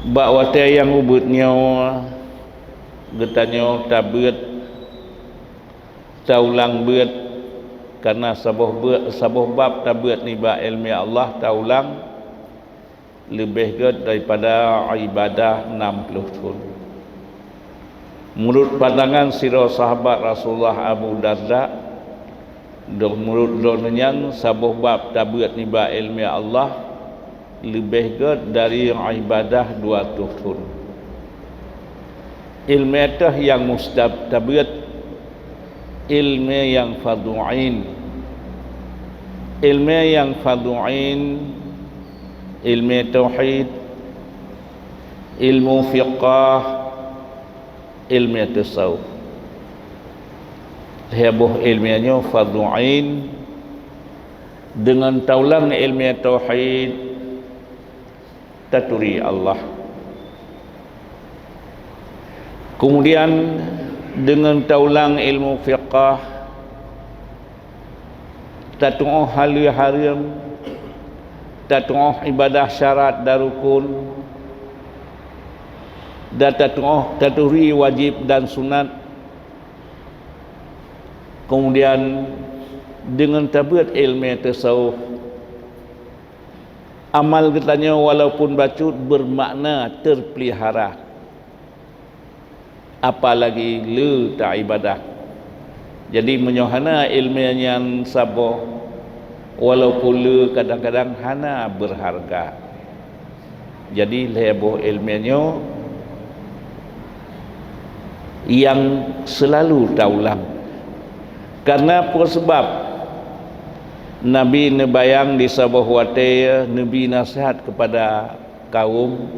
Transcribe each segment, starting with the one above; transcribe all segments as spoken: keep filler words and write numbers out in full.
Bak watée nyang ubit nyoe, geutanyoe tabeuet, taulang beuet, karna saboh beuet, saboh bab tabeuet nibak iéleumé Allah taulang leubeh gét daripada iébadah nam ploh thon. Meunurot pandangan sidroe sahabat Rasulullah, Abu Darda, meunurot droeneuh nyan saboh bab tabeuet nibak iéleumé Allah leubeh gét dari iébadah dua ratus thon. Iéleumé teuh nyang mustab tabeuet, iéleumé nyang fardhu ain. Iéleumé nyang fardhu ain, iéleumé tauhid, ilmu fiqah, iéleumé tasawuf. Lhée boh iéleumé nyoe fardhu ain. Deungon taulang iéleumé tauhid, taturi Allah. Keumudian, deungon taulang ilmu fiqah, tatuoh haleue hareuem, tatuoh iébadah syarat dan rukun, dan tatuoh taturi wajéb dan sunat. Keumudian, deungon tabeuet iéleumé tasawuf, amal geutanyoe walaupun bacut beumakna teupeulihara, apalagi le taiébadah. Jadi, meunyoe hana iéleumé nyan saboh, walaupun le kadang-kadang hana beurharga. Jadi, lhée boh iéleumé nyoe nyang seulalu taulang. Karna peue sabab? Nabi neubayang di saboh watée neubi naseuhat keupada kawöm,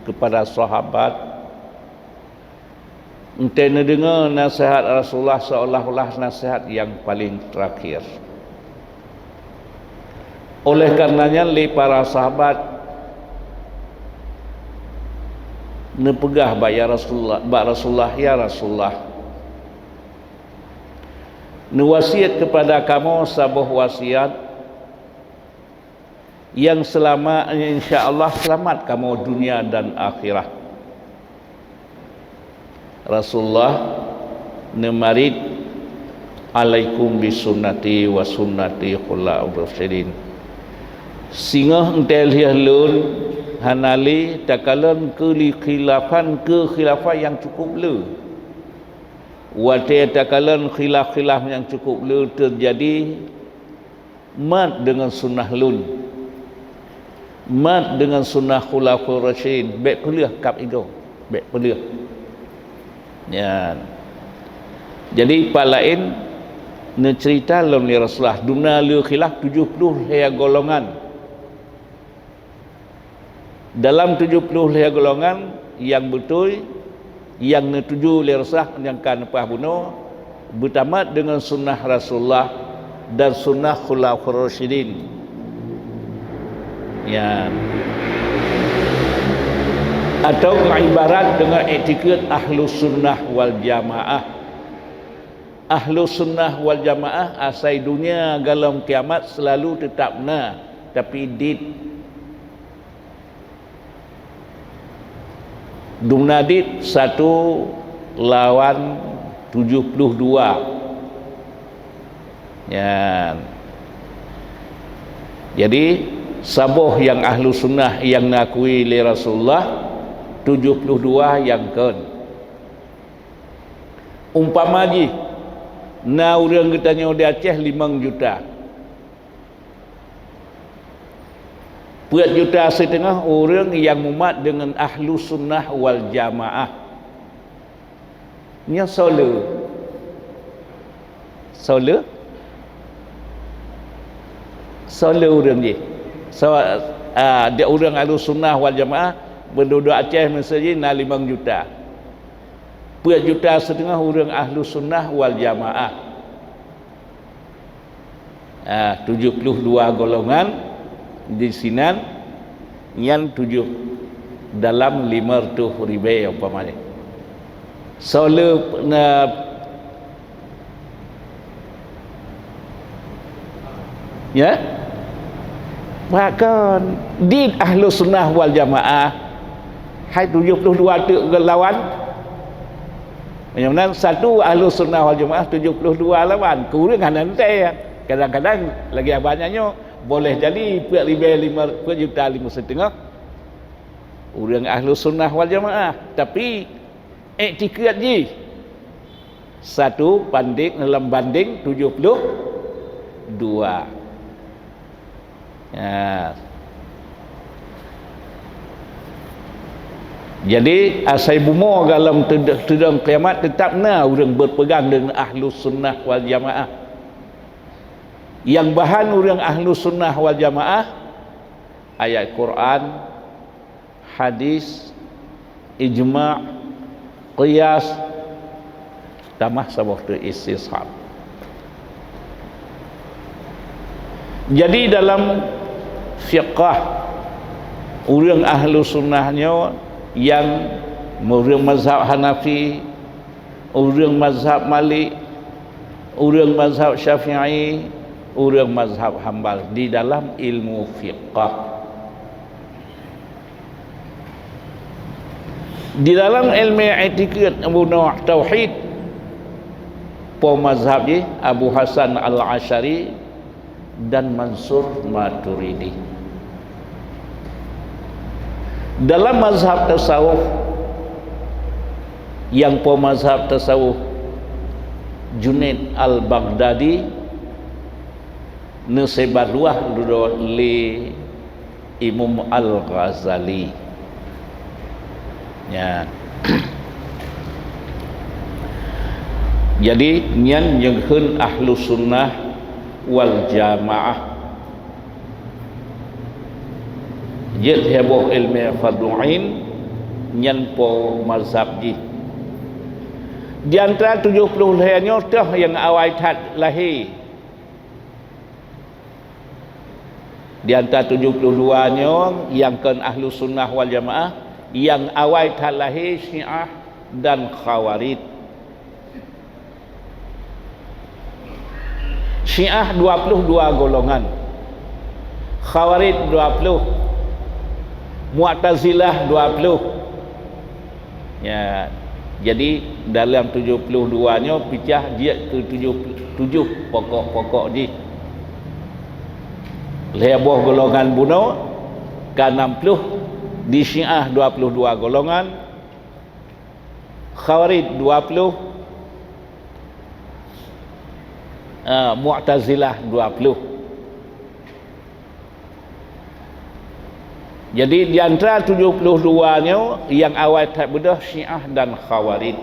keupada sahabat, Enteuk neudeungoe naseuhat Rasulullah seolah-olah naseuhat nyang paleng teurakhier. Oleh kareuna nyan, lé para sahabat neupeugah bak ya Rasulullah, bak Rasulullah, "Ya Rasulullah, neuwasiet keupada kamoe saboh wasiat nyang seulama-, insya Allah seulamat kamoe dunia dan akhirat." Rasulullah neumarit, "Alaikum bisunnati wa sunnati khulafaur rasyidin." Singoh enteuk lheueh lôn hana lé takalon keu li-, khilafan, keu khilafah nyang cukup le. Watée takalon khilaf-khilaf nyang cukup le teujadi, mat deungon sunnah lôn, mat deungon sunnah khulafaur rasyidin, bék peuleueh kab igoe, bék peuleueh. Nyan. Jadi, pat laén neuceurita lom lé Rasulullah, dumna le khilaf tujoh ploh lhée golongan. Dalam tujoh ploh lhée golongan nyang beutôi, nyang neutuju lé Rasulullah nyang ka neupeugah bunoe, beutamat deungon sunnah Rasulullah dan sunnah Khulafaur Rasyidin. Ya. Atau ibarat deungon iktikad Ahlus Sunnah wal Jamaah. Ahlus Sunnah wal Jamaah asai dunia golom kiamat seulalu teutap na, tapi dit Dumna dit satu lawan tujoh ploh dua. Nyan. Jadi, saboh nyang Ahlus Sunnah nyang neukui lé Rasulullah, tujoh ploh dua nyang kon. Umpama jih, na ureuëng geutanyoe di Aceh limong juta. Peuet juta siteungoh ureuëng nyang mumat deungon Ahlus Sunnah wal Jamaah. Nyoe soe le? Soe le? Soe le ureuëng jih? Soe, a, di ureuëng Ahlus Sunnah wal Jamaah, penduduk Aceh miseue jih na limong juta. Peuet juta siteungoh ureuëng Ahlus Sunnah wal Jamaah. Ah, tujoh ploh dua golongan di sinan, nyan tujoh dalam lima ratus ribée umpamanya. Soe le na, ya? Bahkan di Ahlus Sunnah wal Jamaah, Hai tujoh ploh dua teuk lawan. Meunyoe meunan satu Ahlussunnah wal Jamaah tujoh ploh dua lawan, keu ureuëng hana teuntèe. Kadang-kadang lagèe abang nyoe, boleh jadi peuet ribèe lima, peuet juta lima siteungoh ureuëng Ahlussunnah wal Jamaah, tapi iktikad jih satu banding, lam banding tujoh ploh dua. Ya. Jadi, asai bumoe gohlom teudong kiamat, teutap na ureuëng beupeugang deungon Ahlussunnah wal Jamaah. Nyang bahan ureuëng Ahlussunnah wal Jamaah, ayat Quran, hadis, ijma', qiyas, tamah saboh teuk istishab. Jadi dalam fiqah, ureuëng Ahlussunnah nyoe nyang ureuëng mazhab Hanafi, ureuëng mazhab Malik, ureuëng mazhab Syafi'i, ureuëng mazhab Hambal di dalam ilmu fiqah. Di dalam ilmu i'tikad, bunoe tauhid, po mazhab jih Abu Hasan Al-Asy'ari dan Mansur Maturidi. Dalam mazhab tasawuf, nyang po mazhab tasawuf Junaid Al-Baghdadi, neuseubah luwah dudoe lé Imam Al-Ghazali. Nyan. Jadi, nyan nyang kheun Ahlussunnah wal Jamaah. Jeuet heboh ilmu fardhu ain, nyan po mazhab jih. Di antara tujoh ploh lhèe nyoe teuh nyang awai that lahé. Di antara tujoh ploh dua nyoe nyang kon Ahlussunnah wal Jamaah, nyang awai that lahé Syiah dan Khawarij. Syiah dua ploh dua golongan, Khawarij dua ploh, Mu'tazilah dua ploh. Ya, jadi dalam tujoh ploh dua nyoe picah jeuet keu tujoh, tujoh pokok-pokok jih. Lhèe boh golongan bunoe, ka nam ploh, di Syiah dua ploh dua golongan, Khawarij dua ploh, eh, Mu'tazilah dua ploh. Jadi, di antara tujoh ploh dua nyoe, nyang awai that beudôh Syiah dan Khawarij.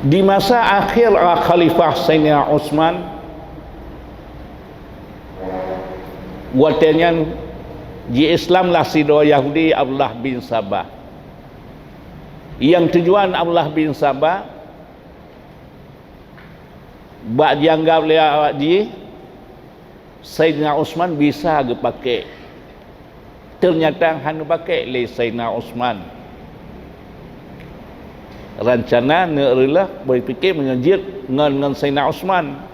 Di masa akhir Khalifah Saidina Utsman, watèe nyan ji-Islam lah sidroe Yahudi, Abdullah bin Saba. Nyang tujuan Abdullah bin Saba, bak jianggab lé awak jih, Saidina Utsman bisa geupakèk. Teunyata hana geupakèk lé Saidina Utsman. Rancana neureuleuh beupike meunyoe jeuet ngon, ngon Saidina Utsman.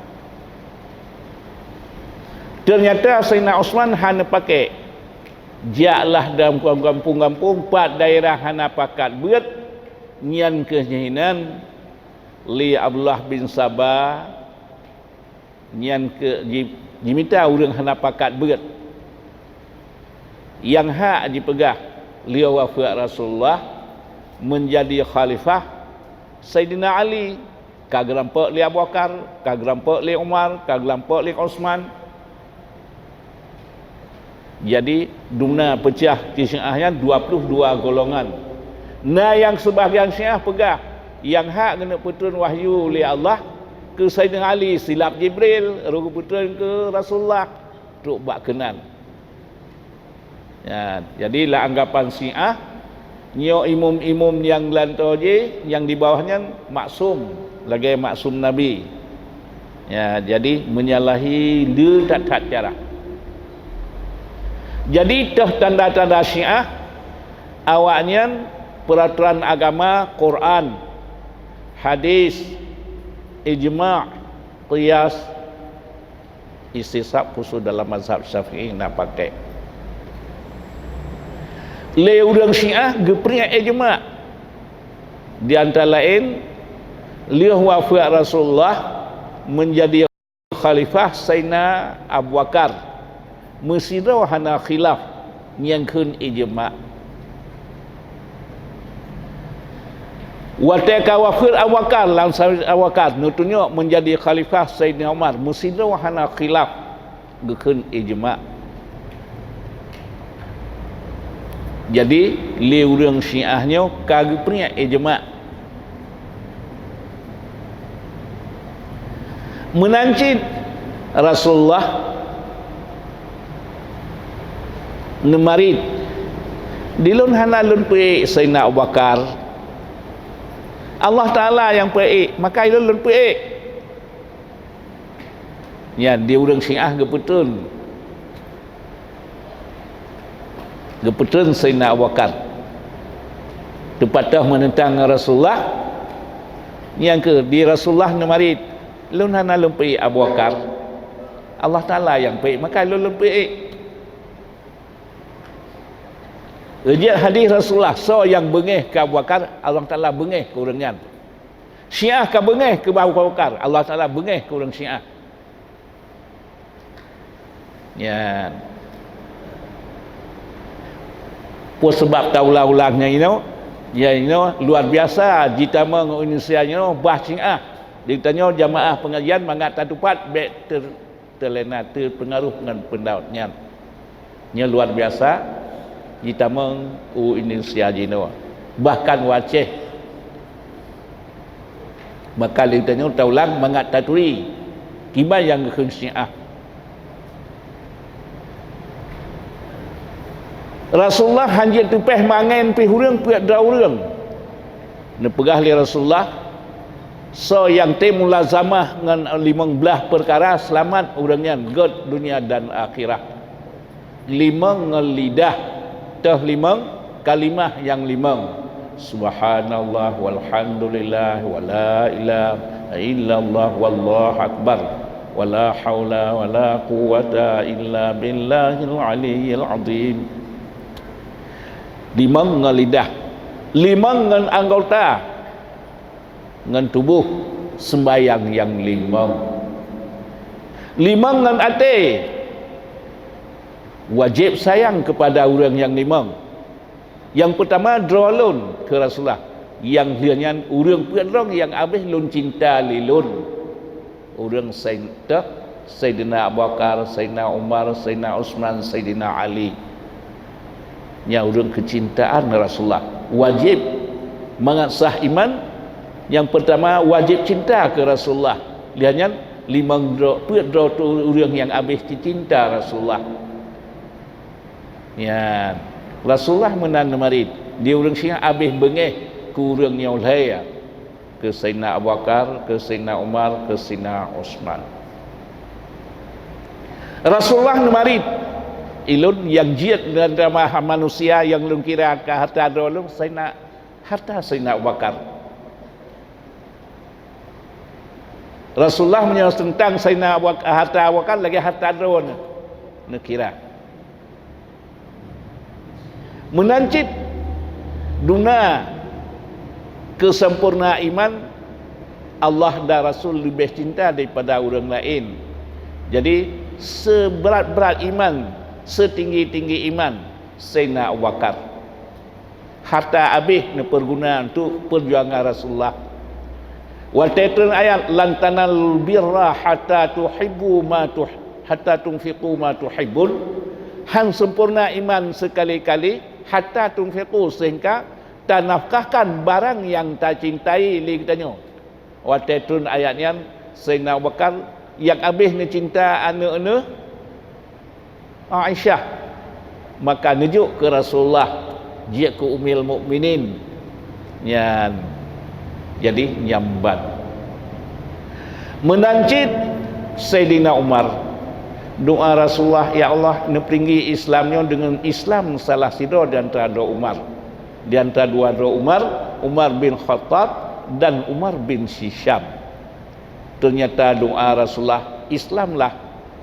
Teunyata Saidina Utsman hana geupakèk. Jaklah dalam gampông-gampông, pat daerah hana pakat beuet, nyan keuh nyan lé Abdullah bin Saba, nyan keuh ji-, jimita ureuëng hana pakat beuet. Nyang hak jipeugah, lheueh wafeuet Rasulullah, meunjadi khalifah Saidina Ali. Ka geurampok lé Abu Bakar, ka geurampok lé Umar, ka geurampok lé Utsman. Jadi, dumna peucah keu Syiah nyan dua ploh dua golongan. Na nyang seubahgian Syiah peugah, nyang hak keuneuk peutreun wahyu lé Allah keu Saidina Ali silap Jibril, rhot geupeutrön keu Rasulullah, trok bak keunan. Ya, jadi lam anggapan Syiah, nyoe imum-imum nyang lanto jih, nyang di bawah nyan maksum, lagèe maksum Nabi. Ya, jadi menyalahi le that-that cara. Jadi toh tanda-tanda Syiah, awaknyan peraturan agama, Quran, hadis, ijma', qiyas, Istisab khusus dalam mazhab Syafi'i na pakai. Lé ureuëng Syiah geupriek ijma'. Di antara laén, lheueh wafat Rasulullah, menjadi khalifah Saidina Abu Bakar. Meusidroe hana khilaf, nyang kheun ijma'. Watée ka wafeuet Abu Bakar, lam sawi Abu Bakar neutunyok meunjadi khalifah Saidina Umar, meusidroe hana khilaf geukheun ijma'. Jadi, lé ureuëng Syiah nyoe ka geupriek ijma'. Meunan cit Rasulullah neumarit, dilôn hana lôn peuék Saidina Abu Bakar. Allah Taala nyang peuék, maka ilôn lôn peuék. Nyan di ureuëng Syiah geupeutrön. Geupeutrön Saidina Abu Bakar. Teupatah meunentang ngon Rasulullah. Nyang keu di Rasulullah neumarit, lôn hana lôn peuék Abu Bakar. Allah Taala nyang peuék, maka lôn lôn peuék. Jeuet hadis Rasulullah, soe nyang beungéh keu Abu Bakar, Allah Taala beungéh keu ureuëng nyan. Syiah ka beungéh keu Abu Bakar, Allah Taala beungéh keu ureuëng Syiah. Nyan. Peue sabab taulang-ulang nyan inoe? Nyan inoe luar biasa jitamong Indonesia nyoe bah Syiah. Di tanyoe jamaah pengajian mangat tatupat bék ter, terlena, terpengaruh ngon peundapat nyan. Nyoe luar biasa jitamong u Indonesia jinoe. Bahkan u Aceh. Maka lé tanyoe taulang mangat taturi kiban nyang geukheun Syiah. Rasulullah hanjeuet teupéh mangén pih ureuëng peuet droe ureuëng. Neupeugah lé Rasulullah, soe nyang tem mulazamah ngon limong blaih peukara seulamat ureuëng nyan gét dunia dan akhirat. Limong ngon lidah, teuh limong, kalimah nyang limong. Subhanallah walhamdulillah wala ilaha illallah wallahu akbar. Wala haula wala quwwata illa billahil aliyyil azim. Limong ngon lidah, limong ngon anggota, ngon tuboh, seumbahyang nyang limong. Limong ngon até, wajéb sayang keupada ureuëng nyang limong. Nyang peutama droe lôn keu Rasulullah, nyang lheueh nyan ureuëng peuet droe nyang abéh lôn cinta lé lôn. Ureuëng Said-, Saidina Abu Bakar, Saidina Umar, Saidina Utsman, Saidina Ali. Nyan ureuëng keucintaan Rasulullah. Wajéb mangat sah iman, nyang peutama wajéb cinta keu Rasulullah. Lheueh nyan limong droe, peuet droe tu ureuëng nyang abéh cinta Rasulullah. Nyan, Rasulullah meunan neumarit, di ureuëng Syiah abéh beungéh keu ureuëng nyoe lhée, keu Saidina Abu Bakar, keu Saidina Umar, keu Saidina Utsman. Rasulullah neumarit, ilôn nyang jeuet dan ramah manusia nyang lôn kira keu hareuta droe lôn, Saidina, hareuta Saidina Abu Bakar. Rasulullah meunyoe teuntang Saidina Abu Bak-, hareuta Abu Bakar lagée hareuta droe neuh, neukira. Meunan cit duna keusampoereunaan iman, Allah dan Rasul leubeh cinta daripada ureuëng laén. Jadi, seubrat-brat iman, seutinggi-tinggi iman Saidina Abu Bakar. Hareuta abéh neupeuguna untuk peujuangan Rasulullah. Watée treun ayat, "Lan tanalul birra hatta tuhibbu ma tuh-, hatta tunfiqu ma tuhibbun." Han sempurna iman sekali-kali hatta tunfiqu, sehingga tanafkahkan barang nyang tacintai lé geutanyoe. Watée treun ayat nyan, Saidina Abu Bakar nyang abéh neucinta aneuëk neuh, Aisyah, maka neujok keu Rasulullah, jeuet keu Ummul Mukminin. Nyan, jadi nyambat. Meunan cit Saidina Umar, doa Rasulullah, "Ya Allah, neupeureugi Islam nyoe deungon Islam salah sidroe di antara droe Umar." Di antara dua droe Umar, Umar bin Khattab dan Umar bin Hisham. Ternyata doa Rasulullah, Islamlah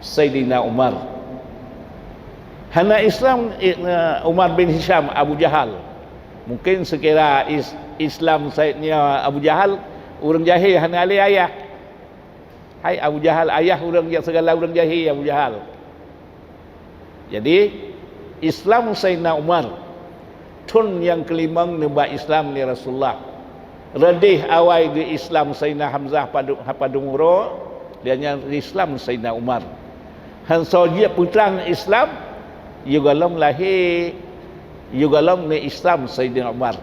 Saidina Umar. Hana Islam, eh, Umar bin Hisham, Abu Jahal. Mungkin seukira is-, Islam Saidina Abu Jahal, ureuëng jahé hana lé ayah. Hai Abu Jahal, ayah ureuëng ja-, segala ureuëng jahé Abu Jahal. Jadi, Islam Saidina Umar, thon nyang keulimong neuba Islam lé Rasulullah. Reudeh awai geu-Islam Saidina Hamzah padum, padum uroe, lheueh nyan Islam Saidina Umar. Han soe jeuet peutrang Islam, yôh gohlom lahé, yôh gohlom neu-Islam Saidina Umar.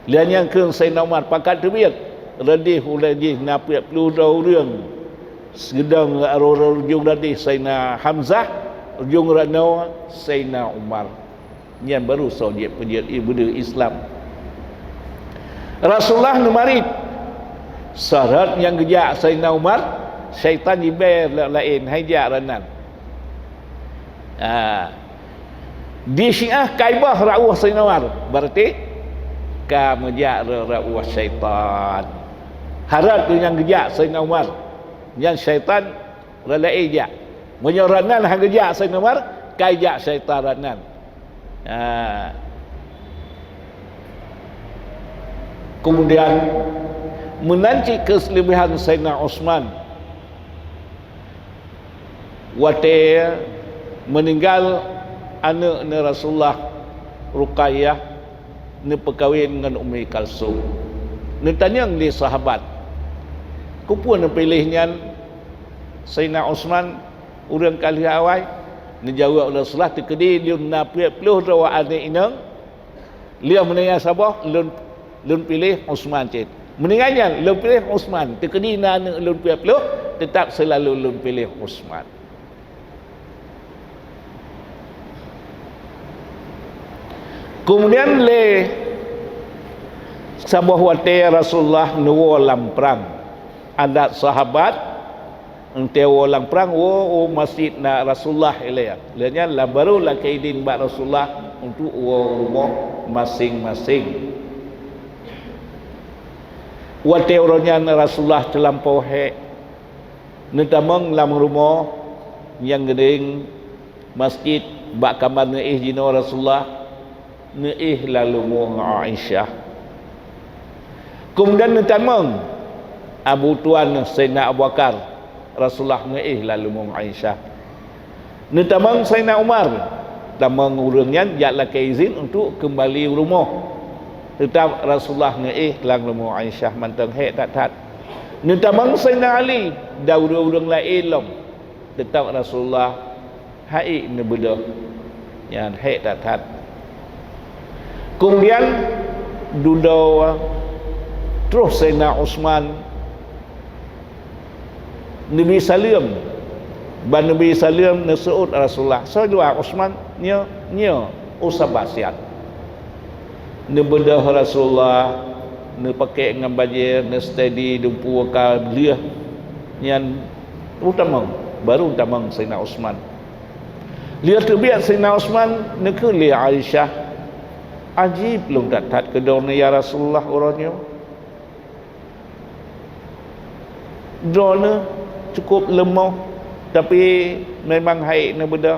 Lheueh nyan kheun Saidina Umar pakat teubiet, reudeh ulée jih na peuet ploh droe ureuëng. Seudang ujong reudeh Saidina Hamzah, ujong ranoe Saidina Umar. Nyan baru soe jeuet peujeuet ié beudeuh Islam. Rasulullah neumarit. Sarat nyang geujak Saidina Umar, syaitan jibée la-, laén, hai jak ranan. Ah. Di Syiah kaibah rauh Saidina Umar, berarti ka meujak rauh syaitan. Harat tu nyang geujak Saidina Umar, nyan syaitan ralai jak. Meunyoe ranan han geujak Saidina Umar, kai jak syaitan ranan. Ha. Kemudian, meunan cit keuseuleubeuhan Saidina Utsman. Watée meuninggal aneuëk Rasulullah, Ruqayyah, neupeukawen ngon Ummi Kalsum. Neutanyong lé sahabat, "Keupeue neupiléh nyan Saidina Utsman ureuëng ka lheueh awai?" Neujaweueb Rasulullah, "Teukeudi lôn na peuet ploh droe aneuëk inong, lheueh meuninggai saboh, lôn, lôn piléh Utsman cit. Meuninggai nyan, lôn piléh Utsman. Teukeudi na aneuëk lôn peuet ploh, teutab seulalu lôn piléh Utsman." Keumudian lé saboh watée Rasulullah neuwoe lam prang. Adat sahabat, enteuk woe lam prang, woe u masjid na Rasulullah ilée. Lheueh nyan la baru lakée idin bak Rasulullah untuk woe u rumoh maséng-maséng. Watée uroe nyan Rasulullah teulampau hék, neutamong lam rumoh nyang geuring masjid bak kama neuéh jinoe Rasulullah, neuéh lam rumoh Aisyah. Keumudian neutamong Abu Tuan Saidina Abu Bakar, Rasulullah neuéh lam rumoh Aisyah. Neutamong Saidina Umar, tamong ureuëng nyan jak lakée izin untuk keumbali u rumoh. Teutab Rasulullah neuéh lam rumoh Aisyah mantong hék that-that. Neutamong Saidina Ali dan ureuëng-ureuëng laén lom. Teutab Rasulullah han ék neubeudôh, nyan hék that-that. Keumudian dudoe troh Saidina Utsman neubi saleuem. Ban neubi saleuem neuseuôt Rasulullah, "Soe dua Utsman?" "Nyoe, nyoe Utsman." Neubeudôh Rasulullah, neupakék ngon bajée, neusteady, dumpeue ka lheueh. Nyan, oh, tamong, baru tamong Saidina Utsman. Lheueh teubiet Saidina Utsman, neukheun lé Aisyah, "Ajiéb lôn that-that keu droeneuh, ya Rasulullah, uroe nyoe. Droeneuh cukup leumoh, tapi memang han ék neubeudôh.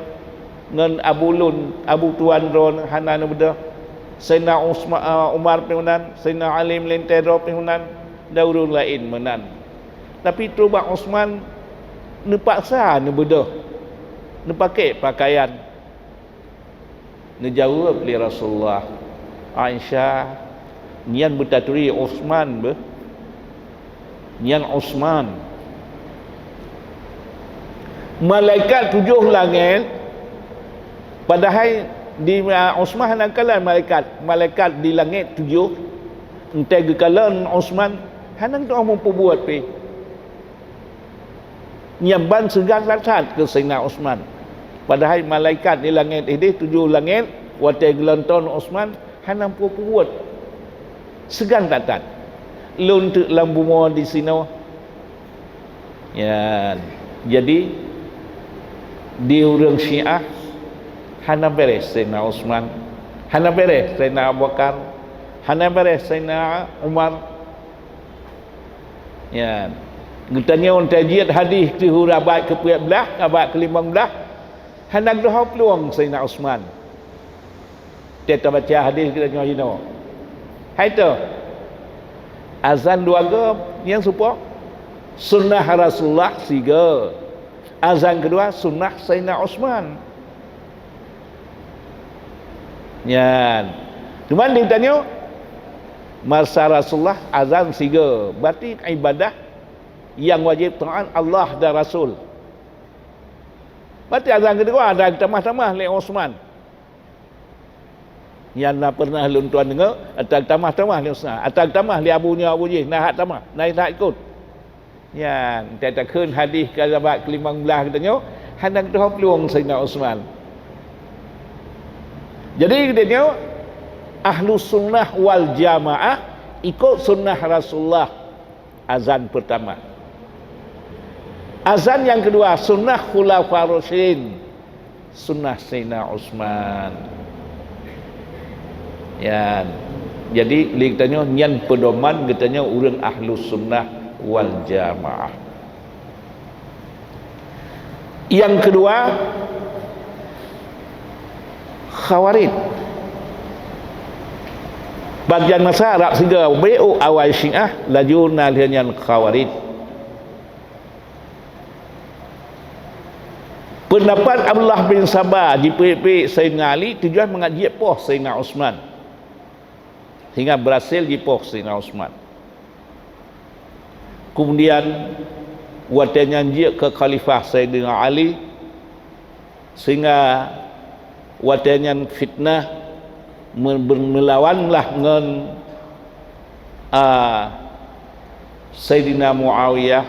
Ngon abu lôn, abu tuan droeneuh hana neubeudôh. Saidina Utsma-, eh, Umar pih meunan, Saidina Ali meulintée droe pih meunan, dan ureuëng laén meunan. Tapi trok bak Utsman neupaksa neubeudôh, neupakék pakaian." Neujaweueb lé Rasulullah, "Aisyah, nyan beutaturi Utsman beuh. Nyan Utsman." Malaikat tujoh langét, padahai di, a, Utsman hana kalon malaikat. Malaikat di langét tujoh, enteuk geukalon Utsman, hana geutanyoe meupeubuet pih. Nyan ban seugan that-that keu Saidina Utsman. Padahai malaikat di langét idéh tujoh langét, watée geulonton Utsman, hana peue-peue buet. Seugan that-that. Lôn teuk lam bumoe disinoe. Nyan. Jadi, di ureuëng Syiah hana beureh Saidina Utsman, hana beureh Saidina Abu Bakar, hana beureh Saidina Umar. Nyan. Geutanyoe teujiet hadis teuhura abad keupiet blaih, abad keulimong blaih, hana geudoh plueng Saidina Utsman. Teuka baca hadis geutanyoe jinoe. Hai toh, azan dua go nyang seupôt, sunnah Rasulullah sigo. Azan keudua sunnah Saidina Utsman. Nyan. Cuman di tanyoe, masa Rasulullah azan sigo, berarti ibadah nyang wajéb taát Allah dan Rasul. Berarti azan keudua ada tamah-tamah lé Utsman. Nyan na pernah lôn tuan deungoe, ata tamah-tamah lé Utsman, ata tamah lé Abu nyoe Abu jih, na hak tamah, na hak ikot. Nyan, teuka takheun hadis keu abad keulimong blaih geutanyoe, hana geudoh plueng Saidina Utsman. Jadi geutanyoe Ahlus Sunnah wal Jamaah ikot sunnah Rasulullah. Azan pertama. Azan nyang keudua, sunnah Khulafa Rasyidin, sunnah Saidina Utsman. Nyan. Jadi, lé geutanyoe nyan pedoman geutanyoe ureuëng Ahlus Sunnah wal Jamaah. Nyang keudua, Khawarij. Bagian masa Arab sigo, beu awai Syiah, laju na lheueh nyan Khawarij. Peundapat Abdullah bin Saba jipeuék-pék Saidina Ali tujuan mangat jipoh Saidina Utsman. Sehingga berhasil jipoh Saidina Utsman. Kemudian, watée nyan jeuet keu Khalifah Saidina Ali, sehingga watée nyan fitnah me-, meulawanlah ngon, a, Saidina Muawiyah,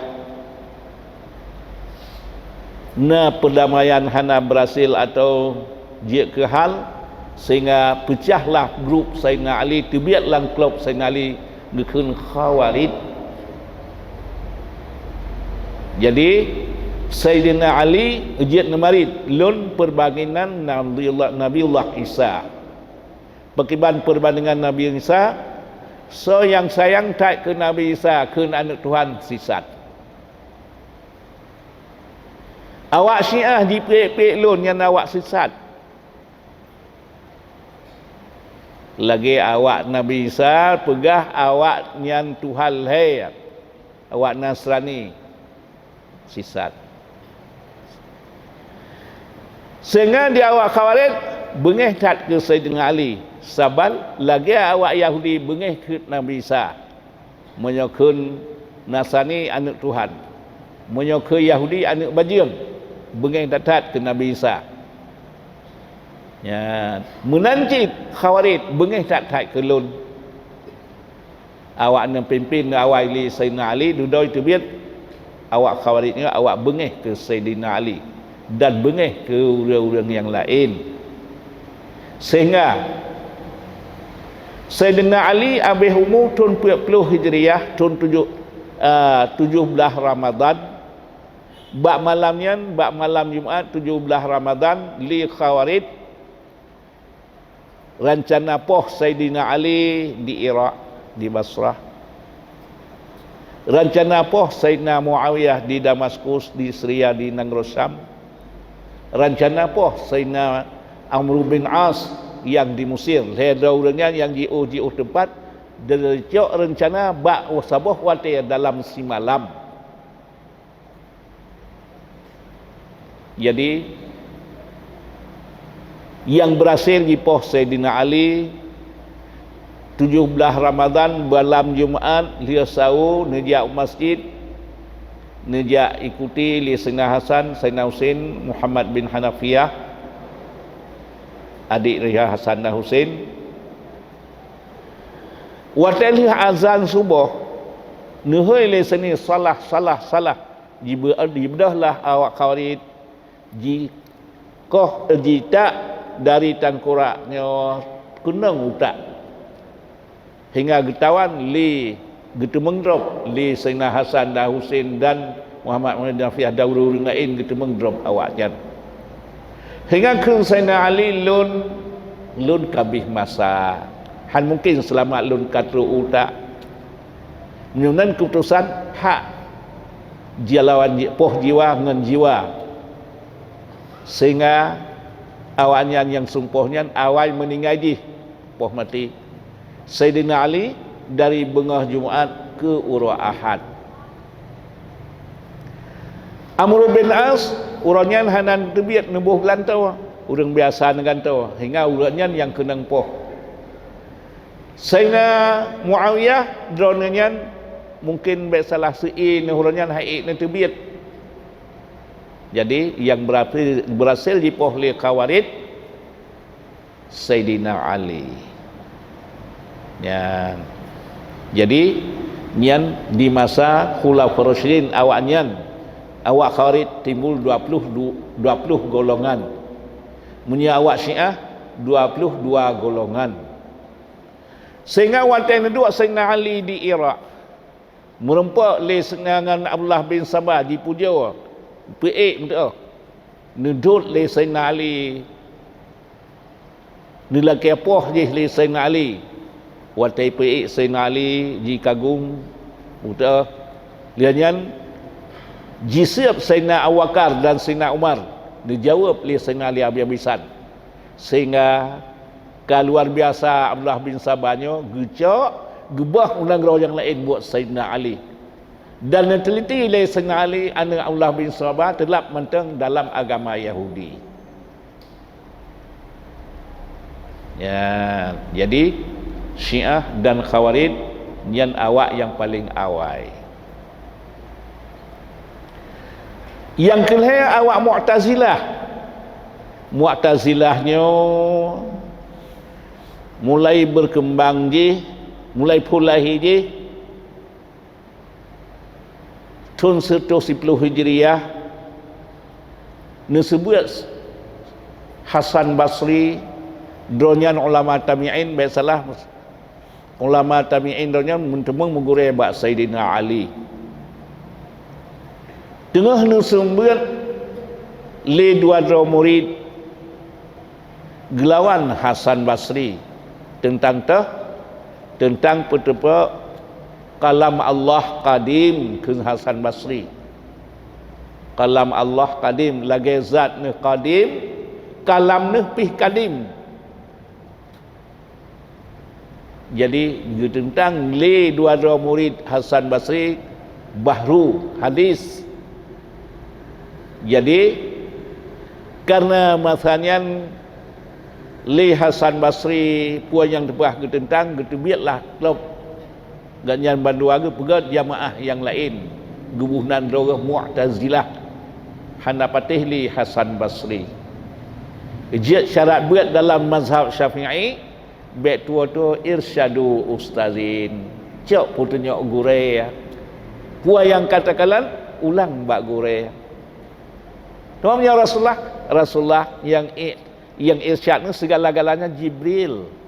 na peudamaian hana berhasil atau jeuet keu hal, sehingga peucahlah grup Saidina Ali, teubiet lam klub Saidina Ali geukheun Khawarij. Jadi, Saidina Ali jeuet neumarit, lôn peurbanginan Nabiullah, Nabiullah Isa. Pakriban perbandingan Nabi Isa, soe nyang sayang that keu Nabi Isa kheun aneuëk Tuhan sisat. Awak Syiah jipeuék-pék lôn nyan awak sisat. Lagée awak Nabi Isa peugah awak nyan Tuhan lhée, awak Nasrani sisat. Sehingga di awak Khawarij beungéh that keu Saidina Ali, saban lagée awak Yahudi beungéh keu Nabi Isa. Meunyoe kheun Nasrani aneuëk Tuhan, meunyoe kheun Yahudi aneuëk bajeueng, beungéh that-that keu Nabi Isa. Nyan, meunan cit Khawarij beungéh that-that keu lôn. Awak neupimpén awai lé Saidina Ali, dudoe teubiet awak Khawarij nyoe awak beungéh keu Saidina Ali dan beungéh keu ureuëng-ureuëng nyang laén. Sehingga Saidina Ali habéh umu thon peuet ploh Hijriah, thon tujoh, a, tujoh blaih Ramadhan. Bak malam nyan, bak malam Jumat tujoh blaih Ramadhan, lé Khawarij rencana poh Saidina Ali di Irak, di Basrah. Rencana poh Saidina Muawiyah di Damaskus, di Syria, di nanggroe Syam. Rencana poh Saidina Amr bin As nyang di Mesir. Lhée droe ureuëng nyan nyang jiôh-jiôh teumpat, dan cok rencana bak saboh watée dalam simalam. Jadi, nyang beurhasil jipoh Saidina Ali, tujoh blaih Ramadhan, malam Jumat, lheueh sawo, neujak u masjid, neujak ikuti lé Saidina Hasan, Saidina Husein, Muhammad bin Hanafiyah, adik Raya Hasan dan Husein. Watée lheueh azan suboh, neuhôi lé seuni salah, salah, salah. Jibe-, jibeudôhlah awak Khawarij, jikoh, jitak dari tangkurak nyoe keunong utak. Hingga geutawan lé, geuteumeung drob lé Saidina Hasan dan Husein dan Muhammad bin Hanafiyah dan ureuëng laén geuteumeung drob awaknyan. Hingga kheun Saidina Ali, lôn, lôn ka abéh masa. Hán mungken seulamat lôn ka trok utak. Meunyoe nan keuputosan hak Jalawan ji-, poh jiwa ngon jiwa, sehingga awaknyan nyang sumpôh nyan awai meuninggai jih poh maté. Saidina Ali dari beungoh Jumat keu uroe Ahad. Amr bin As, uroe nyan hana teubiet neuboh geulantoe, ureuëng biasa neugantoe, hingga uroe nyan nyang keunong poh. Saidina Muawiyah, droeneuh nyan mungken bék salah, sié neuh uroe nyan han ék neuteubiet. Jadi, nyang beurhasil, beurhasil jipoh lé Khawarij, Saidina Ali. Nyan. Jadi, nyan di masa Khulafa Rasyidin awaknyan, awak Khawarij timbul dua puluh du-, dua puluh golongan. Meunyoe awak Syiah, dua puluh dua golongan. Sehingga watée neuduek Saidina Ali di Irak, meurumpok lé Saidina ngon Abdullah bin Saba jipujoe, peuék meutuoh. Neudot lé Saidina Ali, neulakée poh jih lé Saidina Ali. Watée peuék Saidina Ali jikagum, meutuoh. Lheueh nyan jiseueb Saidina Abu Bakar dan Saidina Umar, neujaweueb lé Saidina Ali habéh-habésan. Sehingga ka luar biasa Abdullah bin Saba nyoe geucok, geubah u nanggroe nyang laén buet Saidina Ali. Dan neuteuliti lé Saidina Ali, aneuëk Abdullah bin Saba, teulab mantong dalam agama Yahudi. Ya, jadi Syiah dan Khawarij nyan awak nyang paleng awai. Nyang keulhée awak Mu'tazilah. Mu'tazilah nyoe mulai beukeumbang jih, mulai phon lahé jih thon sireutôh siplôh Hijriah, neuseubuet Hasan Basri, droeneuh nyan ulama tabi'in, bék salah, ulama tabi'in droeneuh nyan meuteumé meugurée bak Saidina Ali. Teungoh neuseubuet lé dua droe murit geulawan Hasan Basri teuntang teuh, teuntang peuteupeue kalam Allah kadim, kheun Hasan Basri. Kalam Allah kadim, lagée zat neuh kadim, kalam neuh pih kadim. Jadi, geuteuntang lé dua droe murit Hasan Basri bahru hadis. Jadi, kareuna masa nyan lé Hasan Basri peue nyang teupah geuteuntang, geuteubietlah klub. Gobnyan bandua geupeugét jamaah nyang laén, geuboh nan droe Mu'tazilah, hana patéh lé Hasan Basri. Jeuet syarat beuet dalam mazhab Syafi'i, bék tuwoe-tuwoe irsyadu ustazin, cok peutunyok gurée. Peue nyang ka takalon, ulang bak gurée. Teuma meunyoe Rasulullah, Rasulullah nyang i-, nyang irsyad nyoe sigala-galanya Jibril.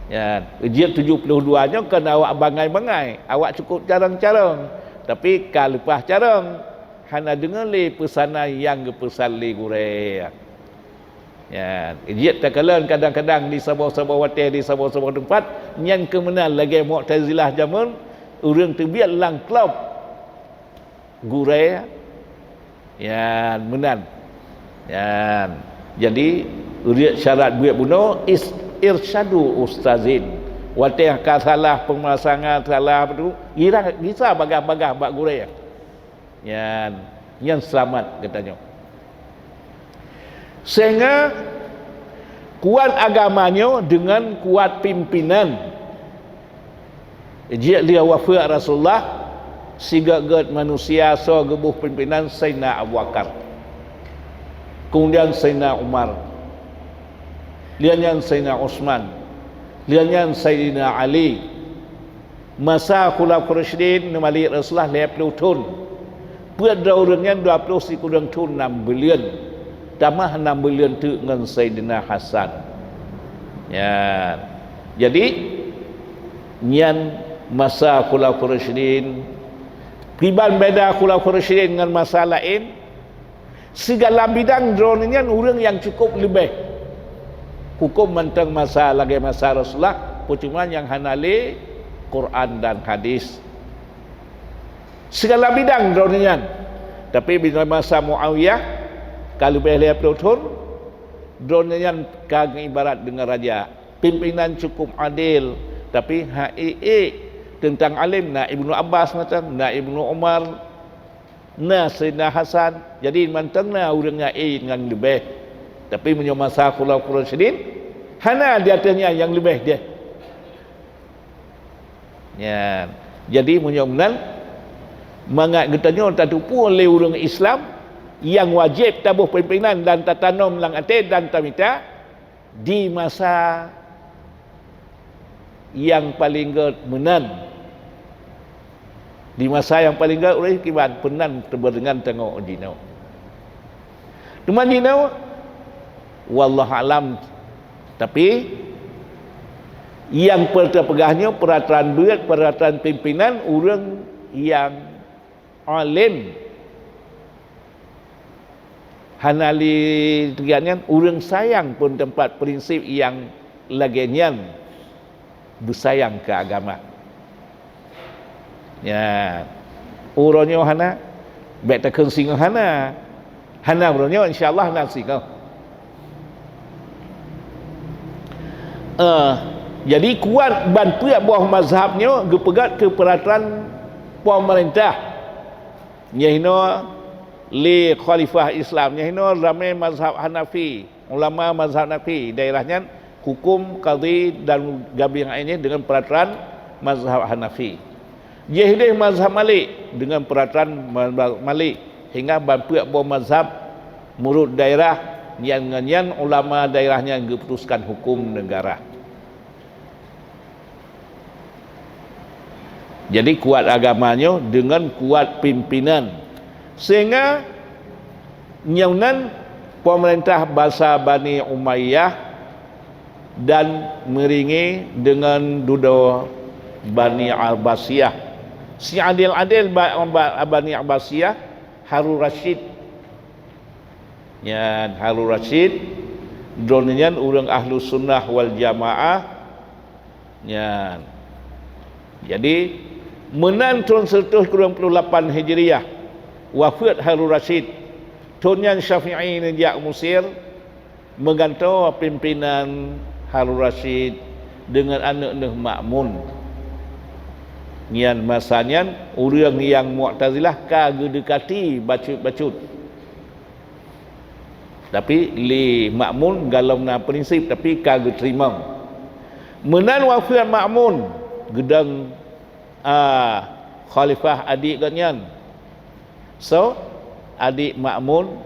Ya, jeuet tujoh ploh dua nyoe kon awak bangai-bangai, awak cukup carông-carông, tapi ka leupah carông, hana deungoe lé peusanan nyang geupeusan lé gurée. Ya, jeuet takalon kadang-kadang di saboh-saboh watée, di saboh-saboh teumpat, nyan keuh meunan lagée Mu'tazilah jameun, ureuëng teubiet lam klub gurée, nyan meunan. Nyan. Jadi, ureuëng syarat buet bunoe is-, irsyadu ustazin. Watée ka salah peumasangan, salah apa tu, gira gisa bagah-bagah bak gurée. Nyan, nyan seulamat geutanyoe. Sehingga kuat agama nyoe deungon kuat pimpénan. Jeuet lheueh wafeuet Rasulullah, sigét-gét manusia soe geuboh pimpénan, Saidina Abu Bakar. Keumudian Saidina Umar. Lheueh nyan Saidina Utsman. Lheueh nyan Saidina Ali. Masa Khulafa Rasyidin, neumalée Rasulullah lhée ploh thon. Peuet droe ureuëng nyan dua ploh sikureueng thon nam buleuen. Tamah nam buleuen teuk ngon Saidina Hasan. Nyan. Jadi, nyan masa Khulafa Rasyidin. Kiban beda Khulafa Rasyidin ngon masa laén, sigala bidang droeneuh nyan ureuëng nyang cukup leubeh. Huköm mantong masa lagée masa Rasulullah, peucuma nyang hana lé Quran dan hadis. Segala bidang droeneuh nyan. Tapi bila masa Muawiyah, ka leubeh lhèe ploh thon, droeneuh nyan ka geuibarat deungon raja. Pimpinan cukup adil, tapi han ék-ék. Teuntang além na Ibnu Abbas mantong, na Ibnu Umar, na Saidina Hasan. Jadi mantong na ureuëng nyang ék ngon leubeh. Tapi meunyoe masa Khulafaur Rasyidin, hana di ateueh nyan nyang leubeh deh. Nyan. Jadi meunyoe meunan, mangat geutanyoe tateupeue lé ureuëng Islam nyang wajéb taboh pimpinan dan tatanom lam até dan tamita di masa nyang paleng gét meunan. Di masa nyang paleng gét ureuëng kiban peunan teubeudeungan teungoh jinoe. Teuma jinoe, wallahu alam. Tapi nyang peue teupeugah nyoe peuratoran beuet, peuratoran pimpinan ureuëng nyang além. Hana lé teugiat nyan, ureuëng sayang pun teumpat prinsip nyang lagée nyan beusayang keu agama. Ya, uroe nyoe hana, bék takheun singoh hana. Hana uroe nyoe, insya Allah na singoh. Eh, jadi kuat ban peuet boh mazhab nyoe geupeugét keu peuratoran pemerintah. Nyoe hinoe lé khalifah Islam, nyoe hinoe ramé mazhab Hanafi, ulama mazhab Hanafi daerah nyan, hukum, kadhi dan gabeng laén nyan deungon peuratoran mazhab Hanafi. Jih deh mazhab Malik deungon peuratoran mazhab Malik, hingga ban peuet boh mazhab murut daerah nyan ngon nyan ulama daerah nyan geuputuskan hukum negara. Jadi kuat agama nyoe deungon kuat pimpinan. Sehingga nyang nan pemerintah basa Bani Umayyah dan meuringée deungon dudoe Bani Abbasiyah. Si adil-adil ba-, ba-, Bani Abbasiyah, Harun Rasyid. Nyan Harun Rasyid, droeneuh nyan ureuëng Ahlus Sunnah wal Jamaah. Nyan. Jadi, meunan thon seureutôh kureueng ploh lapan Hijriah, wafeuet Harun Rasyid. Thon nyan Syafi'i neujak Mesir, meugantoe pimpinan Harun Rasyid deungon aneuëk neuh Ma'mun. Nyan masa nyan, ureuëng nyang Mu'tazilah ka geudeukati bacut-bacut. Tapi lé Ma'mun galom na prinsip, tapi ka geuteurimong. Meunan wafeuet Ma'mun, geudong, a, khalifah adik gobnyan. So, adik Ma'mun,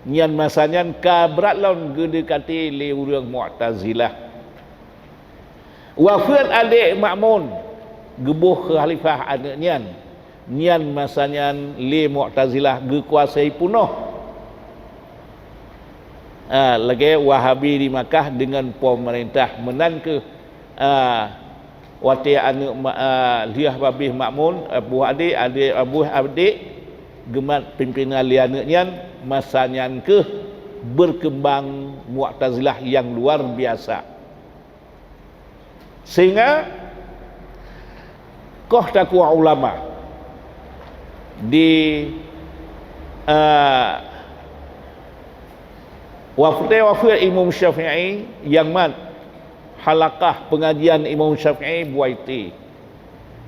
nyan masa nyan ka brat lom geudeukati lé ureuëng Mu'tazilah. Wafeuet adik Ma'mun, geuboh khalifah aneuëk nyan. Nyan masa nyan lé Mu'tazilah geukuasai peunoh. Ah, lagée Wahabi di Makkah deungon pemerintah meunan keuh, ah, watée aneuëk ma-, ah, lheueh babeh Ma'mun, ah, boh adik, adik, ah, boh adik geumat pimpinan lé aneuëk nyan, masa nyan keuh berkembang Mu'tazilah nyang luar biasa. Sehingga koh takue ulama di, eh, wafeuet, wafeuet Imam Syafi'i nyang mat halakah pengajian Imam Syafi'i Buaiti.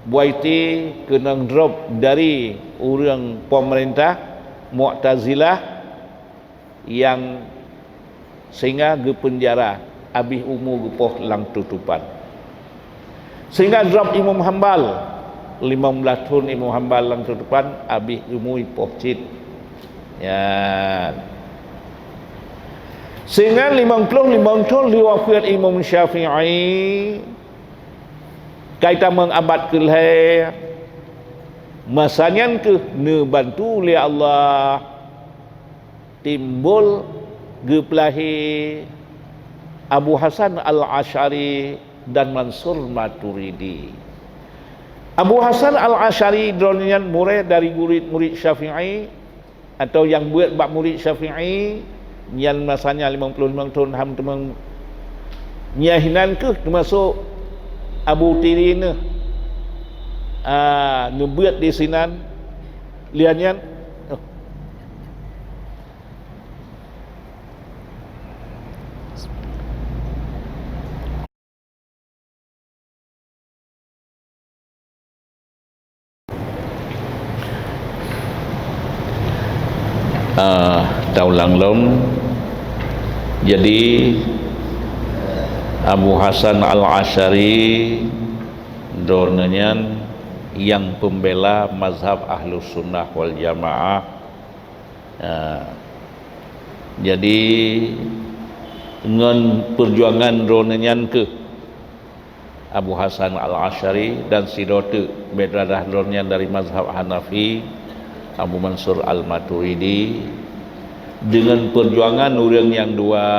Buaiti keunong drop dari ureuëng pemerintah Mu'tazilah nyang sehingga geupeunjara, abéh umu geupoh lam tutopan. Sehingga drop Imam Hambal, limong blaih thon Imam Hambal lam tutopan, abéh umu ipoh cit. Ya. Sehingga limong ploh limong thon lheueh wafeuet Imam Syafi'i, kai tamong abad keulhée, masa nyan keuh neubantu lé Allah timbul geupeulahé Abu Hasan Al-Asy'ari dan Mansur Maturidi. Abu Hasan Al-Asy'ari droeneuh nyan murid dari murid-murid Syafi'i, atau nyang beuet bak murid Syafi'i, nyan masa nyan limong ploh limong thon ham teuma. Nyan hinan keuh teumasok Abu Tiri neuh, a, neubeuet di sinan, Lian nyan, ah, taulang lom. Jadi, Abu Hasan Al-Asy'ari, droeneuh nyan nyang peumbela mazhab Ahlus Sunnah wal Jamaah. Ah, jadi, ngon peujuangan droeneuh nyan keuh Abu Hasan Al-Asy'ari dan sidroe teuk bèk dadah droeneuh nyan dari mazhab Hanafi, Abu Mansur Al-Maturidi, deungon peujuangan ureuëng nyang dua,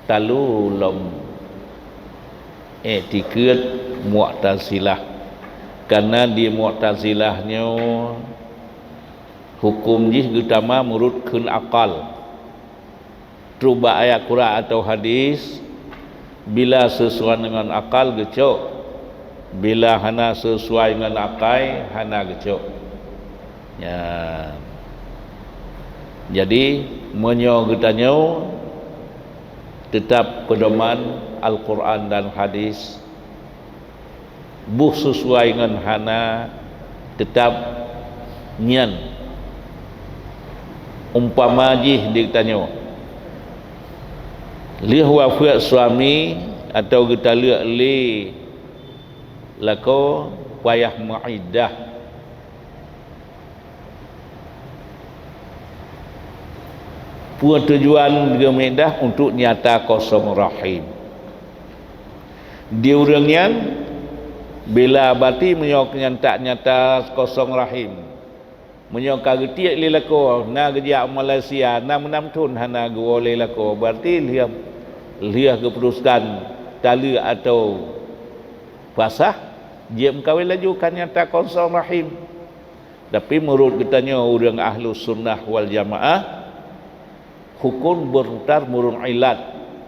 talu lom iktikeuet Mu'tazilah. Karena di Mu'tazilah nyoe huköm jih geutama meurut kheun akal. Trok bak ayat Quran atau hadis, bila seusuai ngon akal geucok, bila hana seusuai ngon akai hana geucok. Nyan. Jadi, meunyoe geutanyoe teutab peudoman Al-Quran dan hadis, boh seusuai ngon hana, teutab nyan. Umpama jih di geutanyoe, lheueh wafeuet suami atau geutaleuek lé lakoe payah meuiddah. Peue tujuan geumeuiddah? Untuk nyata kosong rahim. Di ureuëng nyan, bila bati meunyoe nyata-nyata kosong rahim, meunyoe ka geutiek lé lakoe, na geujak u Malaysia, na meunan thon hana geuwoe lé lakoe, berarti lheueh, lheueh geuputuskan taleuek atau pasah, jeuet meukawen laju ka nyata kosong rahim. Tapi meunurot geutanyoe ureuëng Ahlus Sunnah wal Jamaah, huköm beurputar meurot ilat,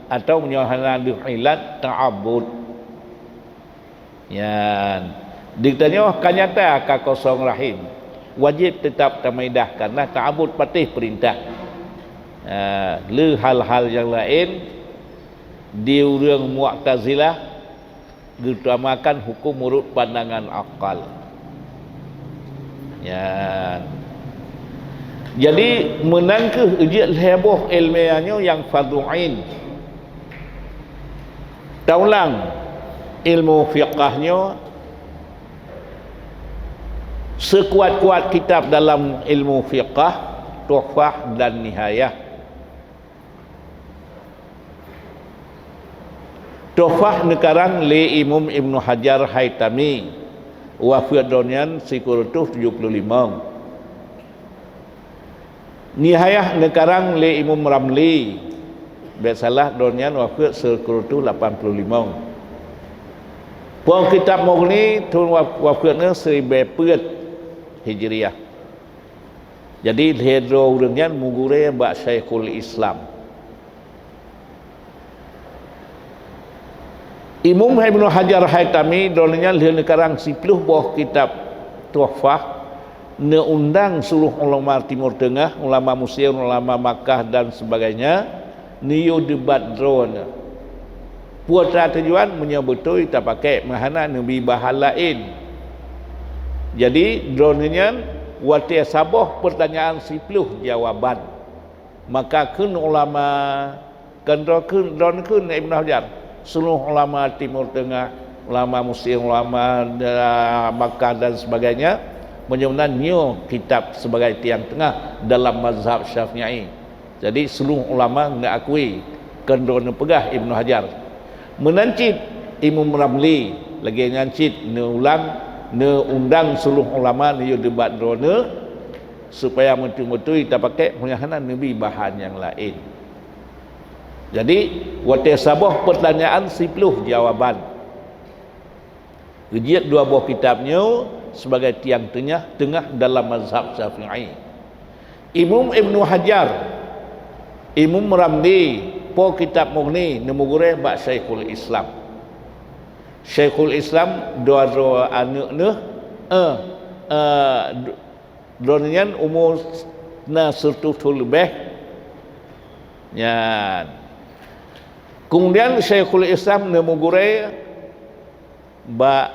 atau meunyoe hana deuh ilat, ta'abbud. Nyan, di geutanyoe ka nyata ka kosong rahim, wajéb teutab tameuiddah, karena ta'abbud patéh peurintah. Ha, lé hal-hal nyang laén, di ureuëng Mu'tazilah, geutamakan huköm meurot pandangan akal. Nyan. Jadi, meunan kheueh jeuet lhée boh ilmiah nyoe nyang fardhu ain. Taulang ilmu fiqah nyoe, seukuat-kuat kitab dalam ilmu fiqah, Tuhfah dan Nihayah. Tuhfah neukarang lé Imam Ibnu Hajar Haitami, wafeuet droeneuh nyan sikureueng reutôh tujoh ploh limong. Nihayah neukarang lé Imam Ramli, bék salah droeneuh nyan wafeuet sikureueng reutôh lapan ploh limong. Pô kitab Mughni thon wa-, wafeuet nyoe siribée peuet Hijriah. Jadi, lhée droe ureuëng nyan meugurée bak Syaikhul Islam. Imam Ibnu Hajar Haitami droeneuh nyan lheueh neukarang siplôh boh kitab Tuhfah, neuundang seuluruh ulama Timur Teungoh, ulama Mesir, ulama Makkah dan sebagainya, neuyue debat droeneuh. Peue teuma tujuan? Meunyoe beutôi tapakék, meuhana neubi bahan laén. Jadi, droeneuh nyan watée saboh peurtanyaan siplôh jawaban. Maka kheun ulama, kheun droe kheun, droeneuh kheun Ibnu Hajar, seuluruh ulama Timur Teungoh, ulama Mesir, ulama, eh, Makkah dan sebagainya, meunyoe meunan nyoe kitab sebagai tiang teungoh dalam mazhab Syafi'i. Jadi, seuluruh ulama neuakui, kheun droeneuh peugah Ibnu Hajar. Meunan cit Imam Ramli, lagée nyan cit neuulang, neuundang seuluruh ulama neuyue debat droeneuh, supaya meuteumeuteui tapakék, meunyoe hana neubi bahan nyang laén. Jadi, watée saboh peurtanyaan siplôh jawaban. Geujeuet dua boh kitab nyoe sibagai tiang teungoh, teungoh dalam mazhab Syafi'i. Imam Ibnu Hajar, Imam Ramli, po kitab Mughni, neumeugurée bak Syaikhul Islam. Syaikhul Islam dua droe aneuëk neuh, eh, Eh, d-, droeneuh nyan umu na sireutoh thon leubeh. Nyan. Kemudian Syekhul Islam neumeugurée bak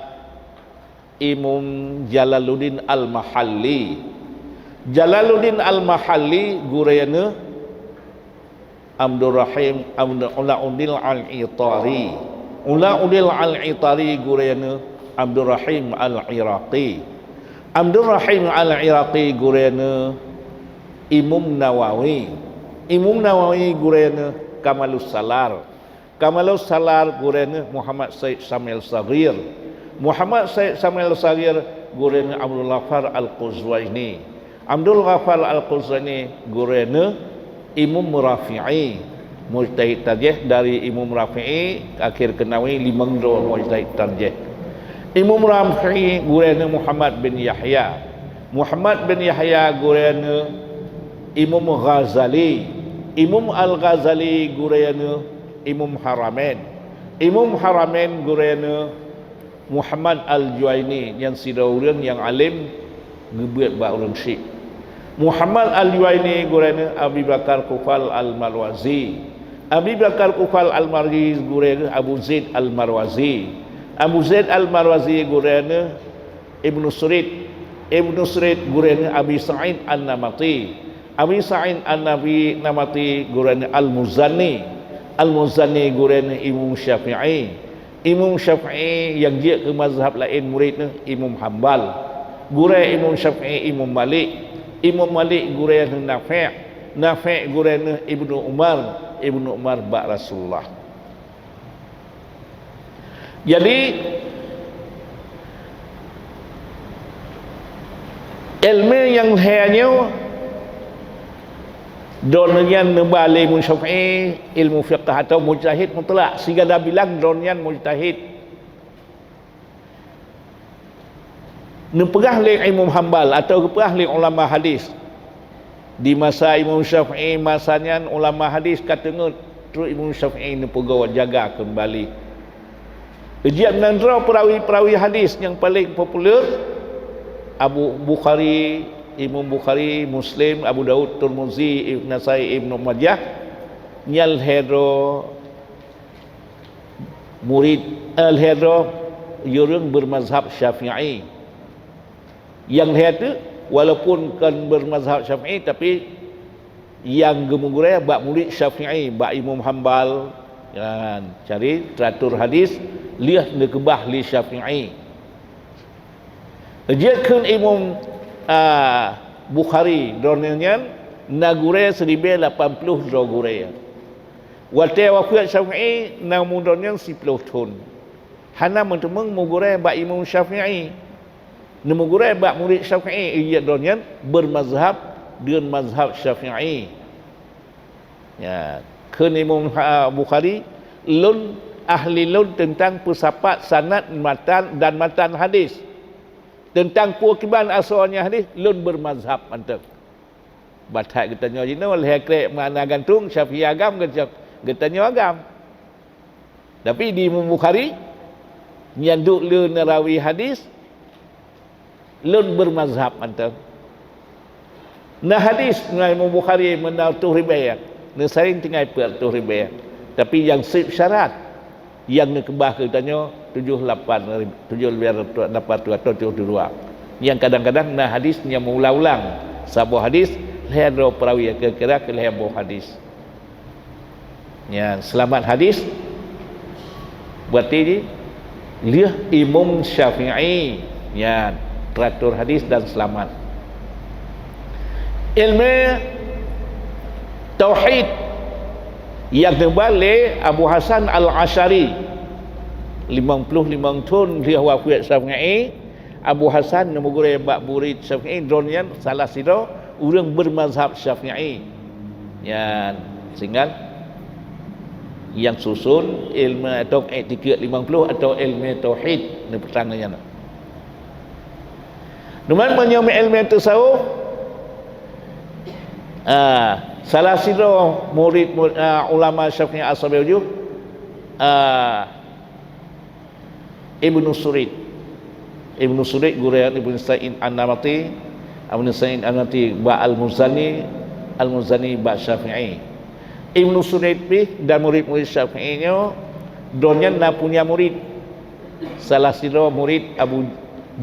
Imam Jalaluddin Al-Mahalli. Jalaluddin Al-Mahalli gurée neuh Abdurrahim Abd-, Ulauddin Al-Itari. Ulauddin Al-Itari gurée neuh Abdurrahim Al-Iraqi. Abdurrahim Al-Iraqi gurée neuh Imam Nawawi. Imam Nawawi gurée neuh Kamalus Salar. Kamalus Salar gurée neuh Muhammad Said Samuel Saghir. Muhammad Said Samuel Saghir gurée neuh Abdul Ghaffar Al-Quzwaini. Abdul Ghaffar Al-Quzwaini gurée neuh Imam Rafi'i. Mujtahid tarjih dari Imam Rafi'i, akhé keunoe limong droe mujtahid tarjih. Imam Rafi'i gurée neuh Muhammad bin Yahya. Muhammad bin Yahya gurée neuh Imam Ghazali. Imam Al-Ghazali gurée neuh Imam Haramain. Imam Haramain gurée neuh Muhammad Al-Juwaini, nyan sidroe ureuëng nyang além geubeuet bak ureuëng syiek. Muhammad Al-Juwaini gurée neuh Abi Bakar Kufal Al-Marwazi. Abi Bakar Kufal Al-Marwazi gurée neuh Abu Zaid Al-Marwazi. Abu Zaid Al-Marwazi gurée neuh Ibnu Surid. Ibnu Surid gurée neuh Abi Sa'id An-Namati. Abi Sa'id An-Nabi Namati gurée neuh Al-Muzani. Al-Muzani gurée neuh Imam Syafi'i. Imam Syafi'i nyang jeuet keu mazhab laén murid neuh Imam Hambal. Gurée Imam Syafi'i Imam Malik. Imam Malik gurée neuh Nafi'. Nafi' gurée neuh Ibnu Umar. Ibnu Umar bak Rasulullah. Jadi, ilmu nyang lhée nyoe, droeneuh nyan neuba lé Imam Syafi'i ilmu fiqah atau mujtahid mutlak, sigala bilang droeneuh nyan mujtahid. Neupeugah lé Imam Hambal atau geupeugah lé ulama hadis, di masa Imam Syafi'i, masa nyan ulama hadis ka teungeut, trok Imam Syafi'i neupeugoe jaga keumbali. Jeuet meunan droe peurawi-peurawi hadis nyang paleng populer, Abu Bukhari, Imam Bukhari, Muslim, Abu Daud, Tirmizi, Ibn Nasai, Ibnu Majah, nyan lhée droe murid, eh, lhée droe ureuëng beumazhab Syafi'i. Nyang lhée teuk, walaupun kon beumazhab Syafi'i, tapi nyang geumeugurée bak murid Syafi'i, bak Imam Hambal, kan, cari teratur hadis lheueh neukeubah lé Syafi'i. Jeuet kheun Imam, a, Bukhari, droeneuh nyan na gurée siribée lapan ploh droe gurée. Watée wafeuet Syafi'i, na umu droeneuh nyan siploh thon. Hana meuteumeung meugurée bak Imam Syafi'i. Neumeugurée bak murid Syafi'i, jeuet droeneuh nyan beumazhab deungon mazhab Syafi'i. Ya, kheun Imam, ha, Bukhari, "Lôn ahli lôn teuntang peusapat sanad, matan dan matan hadis. Teuntang peue kiban asoe nyan hadis, lôn beumazhab mantong." Bah that geutanyoe jinoe lhée krek makna gantung, Syafi'i agam, geutanyoe agam. Tapi di Imam Bukhari, nyan duek lé neurawi hadis, lôn beumazhab mantong. Na hadis ngon Imam Bukhari meunan reutôh ribée, neusaléng tinggai peuet reutôh ribée. Tapi nyang seb syarat, nyang neukeubah keu geutanyoe tujoh lapan rib-, tujoh lapan reutôh atau tujoh dua. Nyang kadang-kadang na hadis nyang meuulang-ulang. Saboh hadis lhée droe peurawi, kira-kira keu lhée boh hadis. Nyan, seulamat hadis. Berarti lheueh Imam Syafi'i. Nyan, teratur hadis dan seulamat. Ilmu tauhid nyang neuba lé Abu Hasan Al-Asy'ari. Limong ploh limong thon lheueh wafeuet Syafi'i, Abu Hasan neumeugurée bak murid Syafi'i, droeneuh nyan salah sidroe ureuëng beumazhab Syafi'i. Nyan, sehingga nyang susun ilmu atau iktikad limong ploh atau ilmu tauhid neupeutang nyan. Teuma meunyoe ilmu tasawuf, ah, salah sidroe murid, murid, ah, ulama Syafi'i ashabe ujoh, ah, Ibnu Surid. Ibnu Suraid gurèe Ibnu Sa'id An-Namati, Ibnu Sa'id An-Namati bak Al-Muzani, Al-Muzani bak Syafi'i. Ibnu Suraid pih dan murid-murid Syafi'i nyoe, droeneuh na punya murid. Salah sidroe murid Abu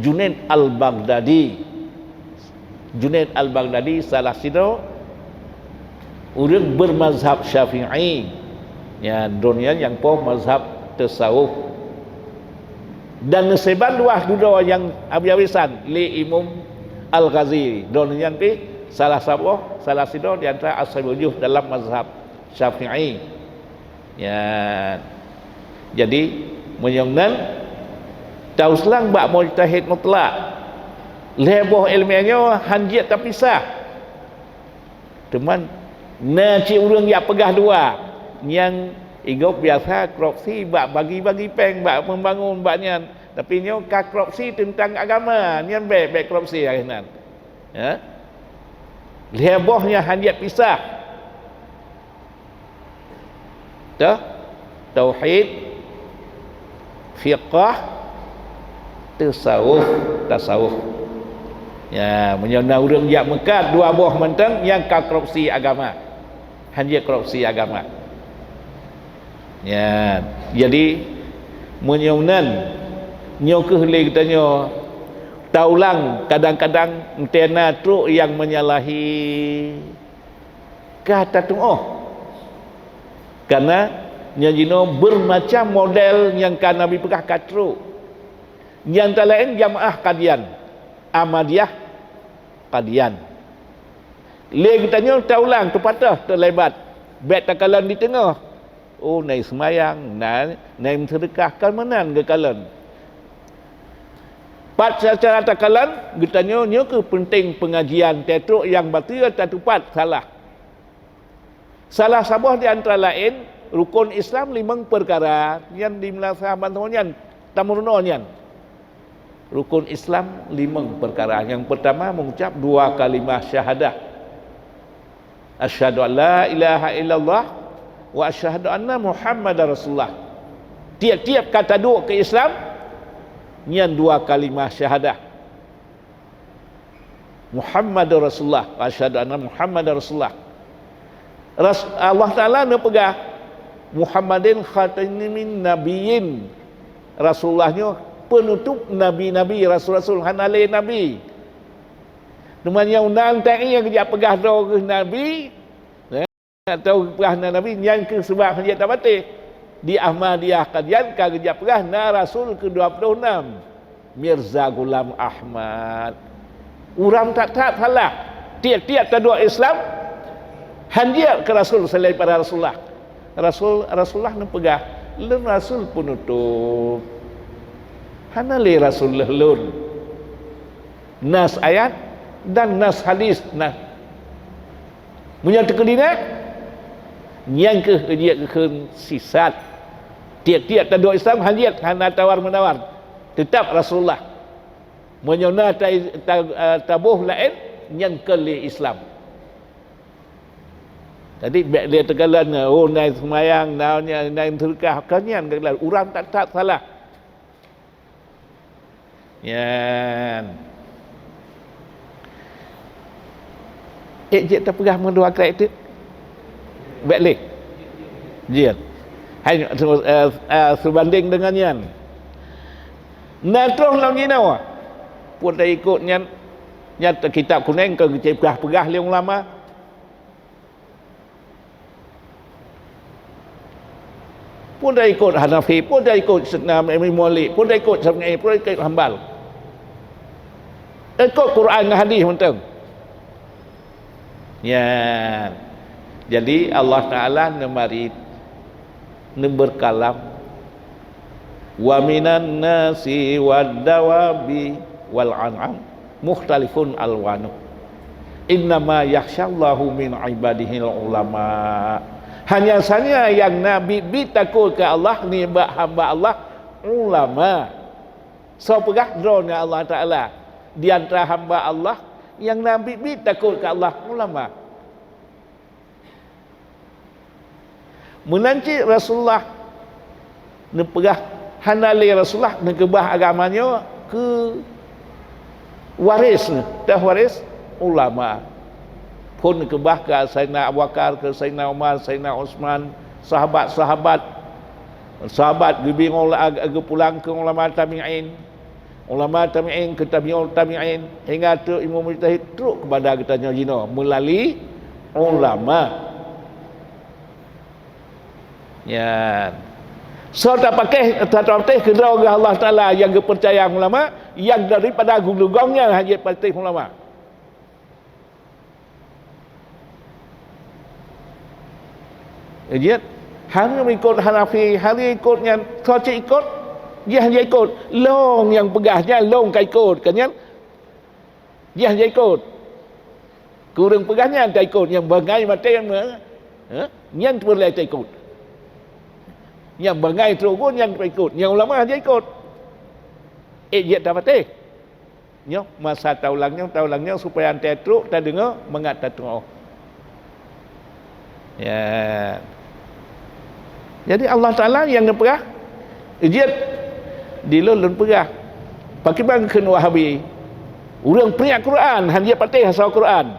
Junaid Al-Baghdadi. Junaid Al-Baghdadi salah sidroe ureuëng bermazhab Syafi'i. Ya, droeneuh nyang poh mazhab tasawuf. Dan neusiban dua dudoe nyang habis-habisan lé Imam Al-Ghazali. Droeneuh nyan pih salah saboh, salah sidroe di antara ashabul wujuh dalam mazhab Syafi'i. Ya. Jadi, meunyoe nan, tauslang bak mujtahid mutlak. Lhée boh ilmiah nyoe han jeuet tapisah. Teuma na cit ureuëng jak peugah dua, nyang igob biasa korupsi bak bagi-bagi péng, bak pembangun, bak nyan. Tapi nyoe ka korupsi teuntang agama, nyan bék, bék korupsi lagée nan. Ya. Lhée boh nyan han jeuet pisah. Toh? Tauhid, fiqah, tasawuf, tasawuf. Ya, meunyoe na ureuëng jak meukat dua boh mantong, nyang ka korupsi agama. Han jeuet korupsi agama. Ya, jadi meunyoe nan, nyoe kheueh lé geutanyoe taulang, kadang-kadang entena trok nyang menyalahi. Ka tatuoh. Karena nyan jinoe bermacam model nyang ka Nabi peugah ka trok. Nyang talaén jamaah Qadian, Ahmadiyah Qadian. Lé geutanyoe taulang, teupatéh, teulebat. Bék takalon di teungoh. Oh, na seumayang, na, na meuseudeukah, ka meunan geukalon. Pat cara takalon, geutanyoe nyoe keuh peunteng peungajian, tetrok nyang bateue tatupat salah. Salah saboh di antara laén, rukon Islam limong peukara, nyan di meunasah bantoe nyan, tameurunoe nyan. Rukon Islam limong peukara. Nyang peurtama, mengucap dua kalimah syahadah. Asyhadu an la ilaha illallah wa asyhadu anna Muhammadar Rasulullah. Tiep-tiep ka taduek keu Islam, nyan dua kalimah syahadah. Muhammadur Rasulullah, wa asyhadu anna Muhammadar Rasulullah. Ras-, Allah Taala neupeugah, "Muhammadin khatamin nabiyyin." Rasulullah nyoe peunutôp nabi-nabi, rasul-rasul, hana lé nabi. Teuma nyang nan teu nyang geujak peugah droe geuh nabi, eh, atau peugah na nabi, nyan keuh seubab hana tabatéh. Di Ahmadiyah Qadian ka geujak peugah na rasul keu dua ploh nam, Mirza Ghulam Ahmad. Ureuëng that-that salah. Tiep-tiep taduek Islam, han jeuet keu rasul selain pada Rasulullah. Rasul, Rasulullah neupeugah, "Lôn rasul peunutôp. Hana lé rasul lheueh lôn." Nas ayat dan nas hadis. Nah, meunyoe teukeudi na, nyan keuh jeuet keu sisat. Tiep-tiep taduek Islam han jeuet, hana tawar-menawar. Teutap Rasulullah. Meunyoe na ta-, ta-, eh, taboh laén, nyan kon lé Islam. Jadi, bék lé teukalon, oh, na seumayang, na, na, na meuseudeukah, kon nyan, ureuëng that-that salah. Nyan. Eh, jeuet tapeugah meudua krek teuk. Bék lé. Jeuet. Hai, se-, eh, eh, seubandéng deungon nyan. Na troh lam jinoe. Peue taikot nyan, nyan kitab kunéng ka geucebah peugah lé ulama. Peue taikot Hanafi, peue taikot Imam Malik, peue taikot Syafi'i, peue taikot Hambal. Ikot Quran ngon hadis mantong. Nyan. Jadi Allah Taala neumari, neubeurkalam, "Wa minan nasi wad dawabi wal an'am mukhtalifun alwanu. Innama yakhsyallaha min ibadihil ulama." Hanya saja nyang na biet-biet takot keu Allah nibak hamba Allah, ulama. Soe peugah? Droeneuh Allah Taala. Di antara hamba Allah nyang na biet-biet takot keu Allah, ulama. Meunan cit Rasulullah neupeugah, hana lé Rasulullah neukeubah agama nyoe keu waréh, teuh waréh ulama. Phon keubah keu Saidina Abu Bakar, keu Saidina Umar, Saidina Utsman, sahabat-sahabat, sahabat geubingung la-, geupulang keu ulama tabi'in, ulama tabi'in keu tabi'ut tabi'in, hingga trok Imam Mujtahid trok keupada geutanyoe jinoe meulali ulama. Nyan. Soe tapakéh, tapatéh keudroe geuh Allah Taala nyang geupeucaya ulama, nyang daripada gulugong nyan hana jipatéh ulama. Jeuet, hana ikot Hanafi, hana ikot nyan, soe cit ikot, jih hana ikot. Lôn nyang peugah nyan, lôn ka ikot, ka nyan. Jih hana ikot. Keu ureuëng peugah nyan ta ikot, nyang bangai maté nyan, ha? Nyan peureulée ta ikot. Nyang bangai trok gon nyan ta ikot, nyang ulama hana ikot. Eh, jeuet tapatéh. Nyoe masa taulang nyoe, taulang nyoe supaya antai trok tadeungoe mangat tatuoh. Ya. Jadi Allah Taala nyang neupeugah, jeuet di lôn lôn peugah. Pakriban kheun Wahabi, ureuëng priek Quran hana jipatéh asoe Quran.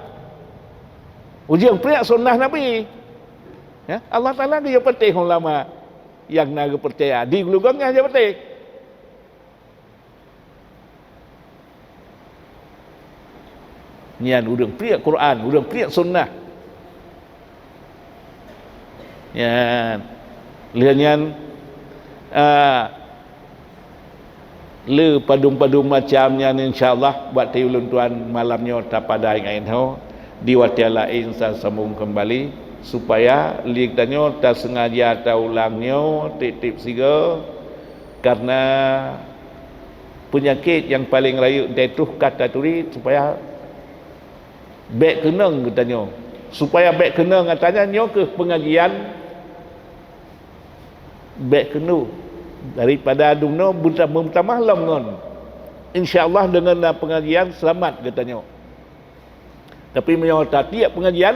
Ureuëng priek sunnah Nabi. Ya, Allah Taala geuyue patéh ulama nyang na geupeucaya di gulugong nyan hana jipatéh. Nyan ureuëng priek Quran, ureuëng priek sunnah. Nyan. Lheueh nyan, ah, le padum-padum macam nyan, insya Allah bak ulôn tuan malam nyoe tapada ingat ho. Di watée laén tasambong keumbali supaya lé tanyoe taseungaja taulang nyoe tieb-tieb sigoe. Karena peunyakét nyang paleng rayeuk dai troh ka taturi supaya bék keunong geutanyoe. Supaya bék keunong geutanyoe nyoe keuh peungajian bék keunoe daripada dumnoe beuta-, meutamah lom ngon. Insya Allah deungon na peungajian seulamat geutanyoe. Tapi meunyoe tatiek peungajian,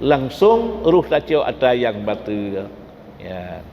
langsong roh tacok atra nyang bateue. Ya.